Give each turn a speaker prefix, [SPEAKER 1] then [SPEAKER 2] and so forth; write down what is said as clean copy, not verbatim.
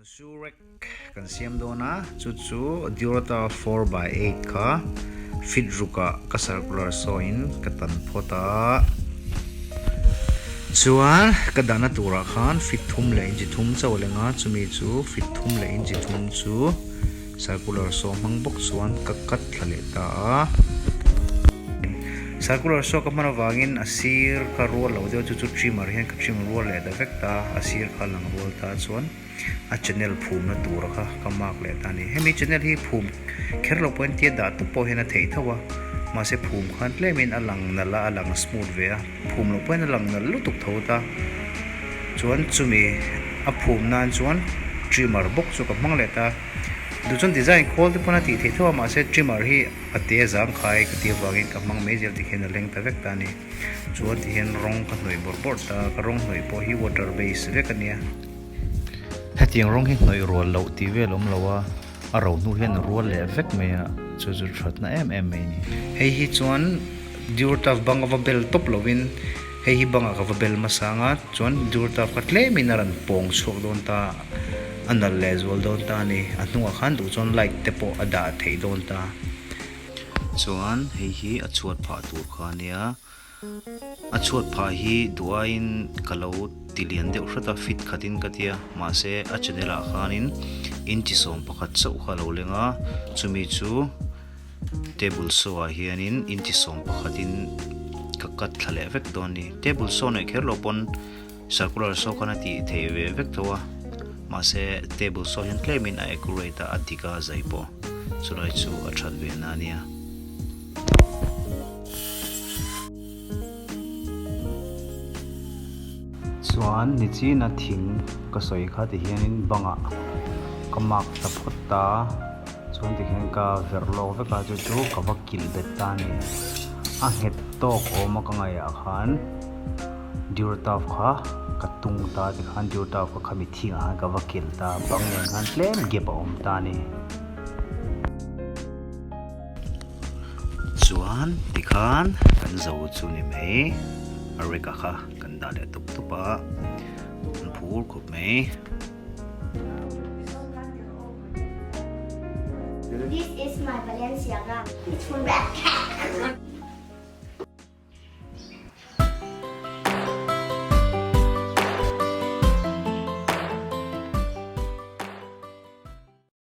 [SPEAKER 1] Shoe rack kan siam dawn a, chu chu Durata 4x8 kha fit rukah ka circular saw in ka tan phawt a. Chuan ka dahna turah khan fit thum leh inchi thum chauh a leng a, chumi chu fit thum leh inchi thum chu circular saw hmang bawk chuan ka cut thla leh ta a. Circular saw ka hman avangin a sir kha rual lo deuh chu chu trimmer hian ka trim rual leh ta vek ta, a sir kha a lang rual ta chuan a channel phumna tura kha ka mark leh ta a ni. Hemi channel hi phum kher lo pawhin tia dah tawp pawh hian a theih tho a, mahse phum khan tlemin a lang nalh a, a lang smooth ve a, phum loh pawhin a lang nalh lutuk tho ta. Chuan chumi a phum nan chuan trimmer bawk chu ka hmang leh ta. Duh chuan design khawl te pawn a tih theih tho a, mahse trimmer hi a te zangkhai ka tih avangin ka hmang mai zel tikhian a leng ta vek ta a ni. Chuan tihian rawng ka hnawih bawrh bawrh ta, ka rawng hnawih pawh hi water base vek a nia. Hetiang rawng hi hnawih rual loh tih vel awm lo a, a ro hnu hian a rual leh vek mai a, chu chu thatna em em mai a ni. Hei hi chuan Durtaf bang a va bel tawp lovin hei hi bangah ka va bel hmasa ang a, chuan Durtaf kha tlemin a rawn pawng chhuak dawn ta, a nalh leh zual dawn ta a ni. A hnungah khan duh chuan light te pawh a dah theih dawn ta. Chuan hei hi a chhuat phah tur kha a nia. A chhuat phah hi duh aiin ka lo ti lian deuh hrat a, fit khatin ka tia. Mahse a channel ah khanin inchi 11 chauh kha a lo leng a, chumi chu table saw ah hianin inchi 11 in ka cut thla leh vek dawn a ni. Table saw neih kher loh pawn circular saw khan a tih theih ve vek tho a, mahse table saw hian tlemin a accurate a, a dik a zai pawh chulai chu a that ve na a nia. Chuan nichina thing ka sawi kha ti hianin bangah ka mark ta phawt ta, chuan ti hian ka verh lawk vek a chu chu ka va kilh bet ta a ni. A nghet tawk awm a ka ngaihah khan Durtaf kha ka tung ta tikhan Durtaf kha khami thingah khan ka va kilh ta, bang nen khan tlem gap a awm ta a ni. Chuan tikhan kan zo chu ni mai a reka kha kan dah leh tup tup a an phur khawp mai.
[SPEAKER 2] This is my Balenciaga. It's from Red Cat.